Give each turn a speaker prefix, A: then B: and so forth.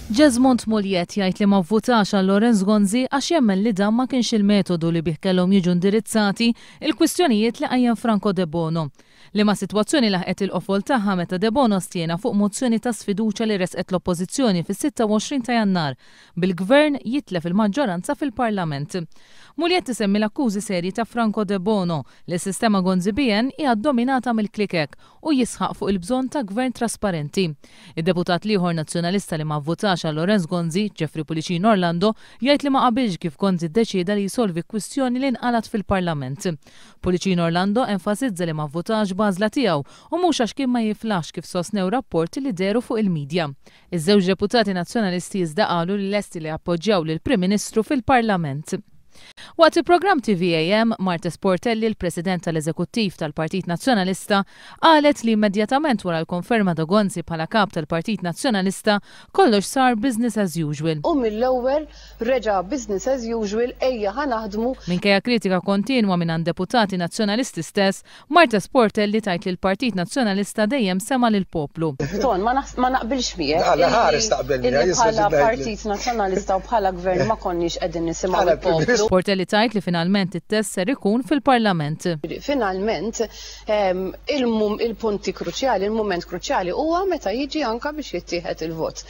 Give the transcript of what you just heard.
A: Jesmond Mugliett jgħid li ma vvutax għal Lawrence Gonzi għax jemmen li dan ma kienx il-metodu li bih kellhom jiġu indirizzati l-kwistjonijiet li qajjem Franco Debono. Liema sitwazzjoni laħqet il-qofol tagħha meta Debono stjena fuq mozzjoni ta' sfiduċja li ressqet l-Oppożizzjoni fis-26 ta' Jannar, bil-Gvern jitlef il-maġġoranza fil-Parlament. Mugliett isemmi l-akkużi serji ta' Franco Debono li s-sistema Gonzi-BN hija ddominata mill-klikek u jisħaq fuq il-bżonn ta' Gvern trasparenti. Id-deputat l-ieħor Nazzjonalista li ma vvutax għal Lawrence Gonzi, Jeffrey Pullicino Orlando, jgħid li ma qabilx kif Gonzi ddeċieda li jsolvi kwistjoni li nqalgħet fil-Parlament. Pullicino Orlando enfasizza li ma vvutax b'għażla tiegħu u mhux għax kien ma jiflaħx kif sostnew rapporti li dehru fuq il-media. Iż-żewġ deputati Nazzjonalisti iżda qalu li lesti li jappoġġjaw lill-Prim Ministru fil-Parlament. Waqt il-programm TVAM, Marthese Portelli, l-President tal-Eżekuttiv tal-Partit Nazzjonalista, qalet li immedjatament wara l-konferma ta' Gonzi bħala Kap tal-Partit Nazzjonalista, kollox sar business as usual.
B: U mill-ewwel Reġa' business as usual, ejja ħa naħdmu.
A: Minkejja kritika kontinwa mingħand deputati Nazzjonalisti stess, Marthese Portelli tgħid li l-Partit Nazzjonalista dejjem sema' lill-poplu.
B: Ton, ma naqbilx miegħek illi bħala Partit Nazzjonalista u bħala Gvern ma konniex qegħdin nisimgħu l-poplu.
A: Portelli tgħid li finalment it-test ser ikun fil-Parlament.
B: Finalment, il-punti kruċjali, il-mument kruċjali huwa meta jiġi anke biex jittieħed il-vot.